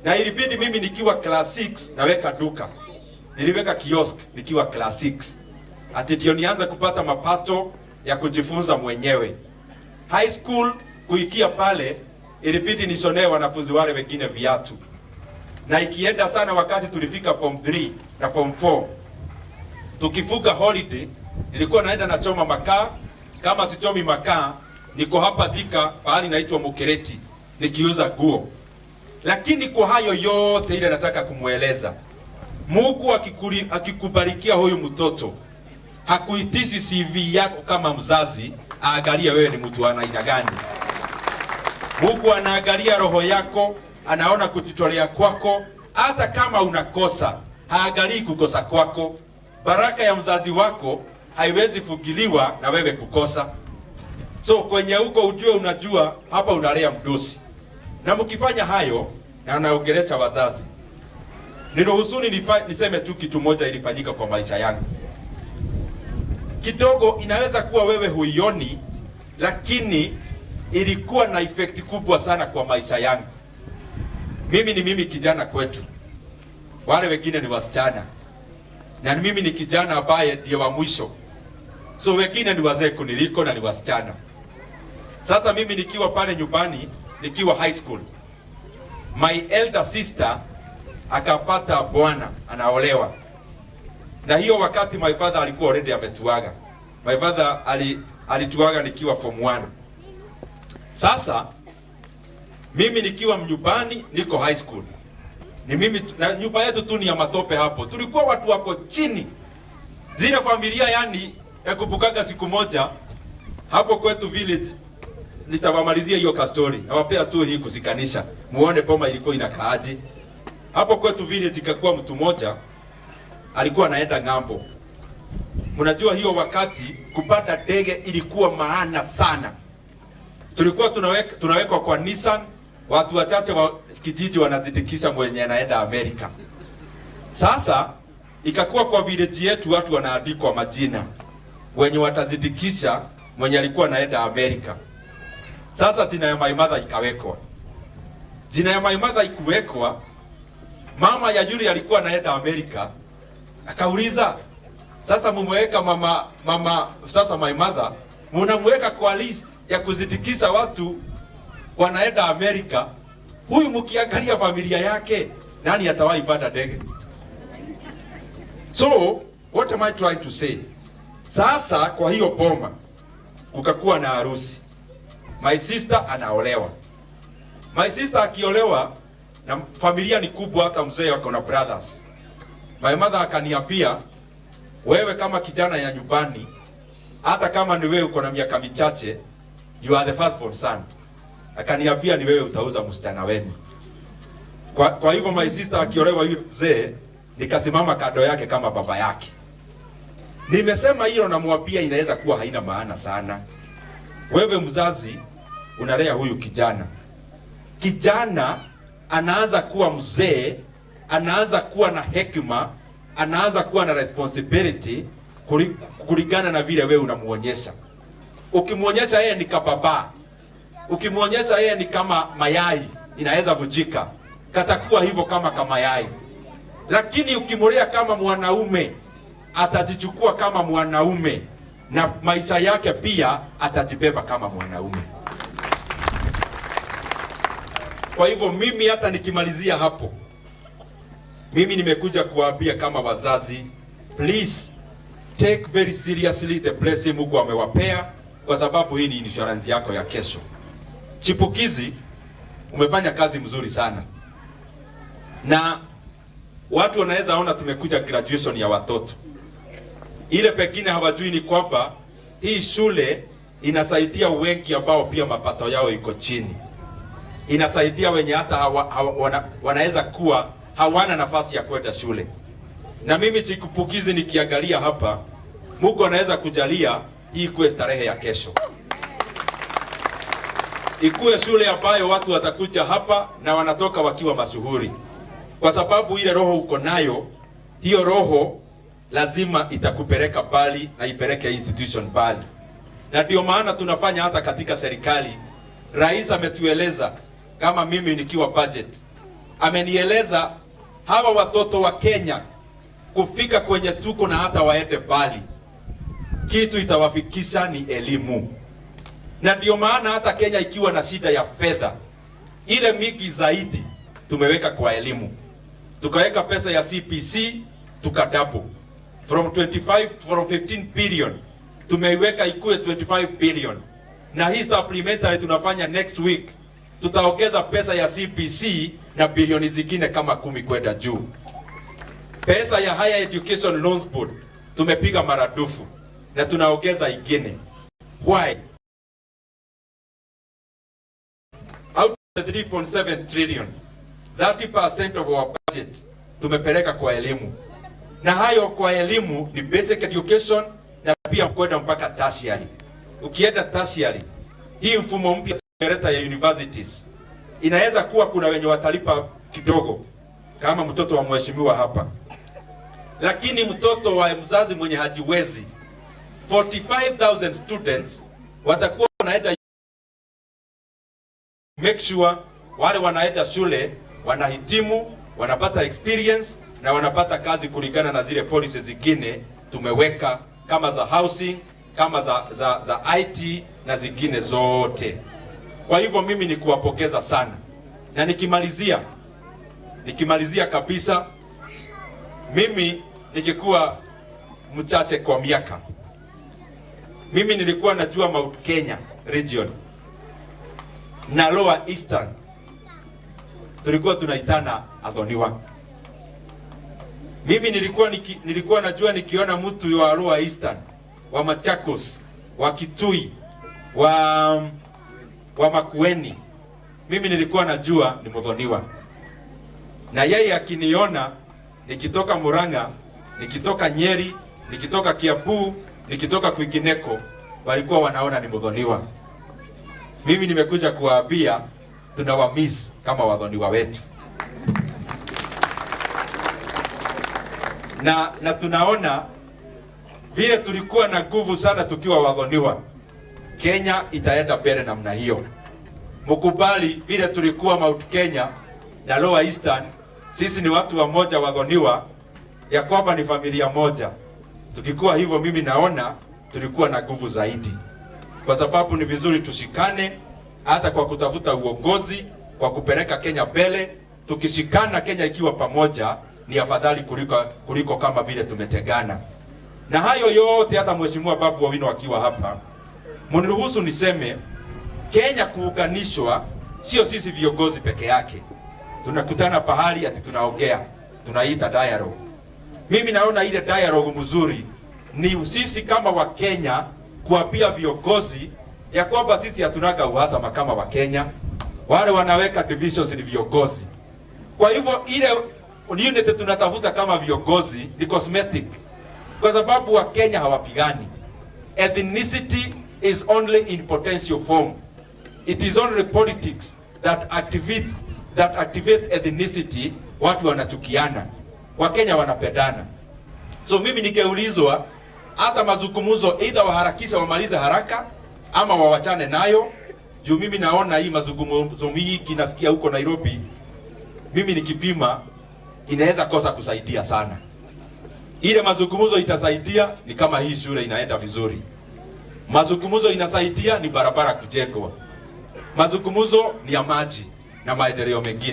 Na ilibidi mimi nikiwa class 6 naweka duka. Niliweka kiosk nikiwa class 6. Ati ndio nianze kupata mapato ya kujifunza mwenyewe. High school kuikia pale ilibidi nishonee wanafunzi wale wengine viatu. Na ikienda sana wakati tulifika form 3 na form 4. Tukifuga holiday nilikuwa naenda nachoma makaa. Kama sichomi makaa niko hapa Thika pahali naitwa Mukereti nikiuza nguo. Lakini kwa hayo yote ile nataka kumueleza, Mungu akikubarikia huyu mtoto hakuitisi CV yako kama mzazi aangalie wewe ni mtu wa aina gani. Mungu anaangalia roho yako, anaona kujitolea kwako. Hata kama unakosa, haangalii kukosa kwako. Baraka ya mzazi wako haiwezi fugiliwa na wewe kukosa. So kwenye huko ujue, unajua hapa unalea mdosi. Na mkifanya hayo, na naongelesha wazazi, niruhusuni niseme tu kitu moja ilifanyika kwa maisha yangu. Kidogo inaweza kuwa wewe huioni, lakini ilikuwa na effect kubwa sana kwa maisha yangu. Mimi ni mimi kijana kwetu, wale wengine ni wasichana, na mimi ni kijana ambaye ndiye wa mwisho. So wengine ni wazee kuniliko na ni wasichana. Sasa mimi nikiwa pale nyumbani, nikiwa high school, my elder sister akapata bwana, anaolewa. Na hiyo wakati my father alikuwa already ametuaga. My father alituaga nikiwa form 1. Sasa mimi nikiwa nyumbani niko high school. Ni mimi na nyumba yetu tu ni ya matope hapo. Tulikuwa watu wako chini. Zile familia yani yakupukaga siku moja hapo kwetu village. Nitawamalizia hiyo kastori. Nawapea tu hii kusikanisha. Muone boma ilikuwa inakaaje. Hapo kwetu village ikakuwa mtu mmoja alikuwa anaenda ng'ambo. Mnajua hiyo wakati kupanda ndege ilikuwa maana sana. Tulikuwa tunawekwa kwa Nissan, watu wachache wa kijiji wanazidikisha mwenye anaenda Amerika. Sasa ikakuwa kwa village yetu watu wanaandikwa majina wenye watazidikisha mwenye alikuwa anaenda Amerika. Sasa jina ya my mother ikawekwa. Jina ya my mother ikuwekwa, mama ya yule alikuwa anaenda Amerika akauliza, sasa mumeweka mama sasa my mother mnamweka kwa list ya kuzidikisha watu wanaenda Amerika. Huyu mkiangalia familia yake, nani atawahi panda ndege? So what am I trying to say? Sasa kwa hiyo boma kukakuwa na harusi. My sister anaolewa. My sister akiolewa, na familia ni kubwa, hata mzee wako na brothers. My mother akaniambia, wewe kama kijana ya nyumbani, hata kama ni wewe uko na miaka michache, you are the firstborn son. Akaniambia ni wewe utauza msichana wenu. Kwa hivyo my sister akiolewa yule mzee, nikasimama kando yake kama baba yake. Nimesema hilo namwambia inaweza kuwa haina maana sana. Wewe mzazi unalea huyu kijana. Kijana anaanza kuwa mzee, anaanza kuwa na hekima, anaanza kuwa na responsibility kulingana na vile wewe unamuonyesha. Ukimuonyesha yeye ni kababa, ukimuonyesha yeye ni kama mayai inaweza vujika, katakuwa hivyo kama mayai. Lakini ukimulea kama mwanaume, atajichukua kama mwanaume, na maisha yake pia atajibeba kama mwanaume. Kwa hivyo mimi hata nikimalizia hapo, mimi nimekuja kuwaambia kama wazazi, please take very seriously the blessing Mungu amewapea, kwa sababu hii ni insurance yako ya kesho. Chipukizi, umefanya kazi mzuri sana. Na watu wanaweza ona tumekuja graduation ya watoto. Ile pengine hawajui ni kwamba hii shule inasaidia wengi ambao pia mapato yao iko chini. Inasaidia wenye hata wanaweza kuwa hawana nafasi ya kwenda shule. Na mimi chipukizi nikiangalia hapa, Mungu anaweza kujalia hii ikuwe starehe ya kesho. Ikuwe shule ambayo watu watakuja hapa na wanatoka wakiwa mashuhuri. Kwa sababu ile roho uko nayo, hiyo roho lazima itakupeleka mbali na ipeleke institution mbali. Na ndio maana tunafanya hata katika serikali. Rais ametueleza, kama mimi nikiwa budget, Amenieleza hawa watoto wa Kenya kufika kwenye tuko na hata waende mbali, kitu itawafikisha ni elimu. Na ndio maana hata Kenya ikiwa na shida ya fedha ile mingi zaidi tumeweka kwa elimu, tukaweka pesa ya CPC tukadouble from 25 from 15 billion tumeiweka ikuwe 25 billion, na hii supplementary tunafanya next week tutaongeza pesa ya CPC na bilioni zingine kama 10 kwenda juu. Pesa ya Higher Education Loans Board tumepiga maradufu na tunaongeza ingine. Why? Out of the 3.7 trillion, 30% of our budget tumepeleka kwa elimu, na hayo kwa elimu ni basic education na pia kwenda mpaka tertiary. Ukienda tertiary, hii mfumo mpya tumeleta ya universities inaweza kuwa kuna wenye watalipa kidogo kama mtoto wa mheshimiwa hapa, lakini mtoto wa mzazi mwenye hajiwezi, 45,000 students watakuwa wanaenda. Make sure wale wanaenda shule wanahitimu, wanapata experience na wanapata kazi kulingana na zile policies zingine tumeweka kama za housing, kama za IT na zingine zote. Kwa hivyo mimi ni kuwapongeza sana, na nikimalizia kabisa, mimi nikikuwa mchache kwa miaka, mimi nilikuwa najua Mount Kenya region na Lower Eastern tulikuwa tunaitana Athoniwa. Mimi nilikuwa najua nikiona mtu wa Lower Eastern, wa Machakos, wa Kitui, wa Makueni, mimi nilikuwa najua ni Muthoniwa. Na yeye akiniona nikitoka Murang'a, nikitoka Nyeri, nikitoka Kiambu, nikitoka kwingineko, walikuwa wanaona ni Muthoniwa. Mimi nimekuja kuwaambia tunawamiss kama Wathoniwa wetu. Na tunaona vile tulikuwa na nguvu sana tukiwa Wathoniwa, Kenya itaenda mbele namna hiyo. Mkubali vile tulikuwa Mount Kenya na Lower Eastern, sisi ni watu wa moja Wathoniwa, ya kwamba ni familia moja. Tukikuwa hivyo, mimi naona tulikuwa na nguvu zaidi, kwa sababu ni vizuri tushikane hata kwa kutafuta uongozi, kwa kupeleka Kenya mbele. Tukishikana, Kenya ikiwa pamoja ni afadhali kuliko kama vile tumetengana. Na hayo yote, hata Mheshimiwa Babu Owino akiwa hapa, mniruhusu niseme, Kenya kuunganishwa sio sisi viongozi peke yake. Tunakutana pahali ati tunaongea, tunaita dialogue. Mimi naona ile dialogue mzuri ni sisi kama Wakenya kuambia viongozi ya kwamba sisi hatunaga uhasama kama Wakenya. Wale wanaweka divisions ni viongozi. Kwa hivyo ile unity tunatafuta kama viongozi ni cosmetic, kwa sababu Wakenya hawapigani. Ethnicity is only in potential form. It is only politics that activates ethnicity. Watu wanachukiana, Wakenya wanapendana. So mimi ningeulizwa, hata mazungumzo either waharakishe wamalize haraka ama wawachane nayo, juu mimi naona hii mazungumzo mingi nasikia huko Nairobi, mimi nikipima inaweza kosa kusaidia sana. Ile mazungumzo itasaidia ni kama hii shule inaenda vizuri. Mazungumzo inasaidia ni barabara kujengwa. Mazungumzo ni ya maji na maendeleo mengine.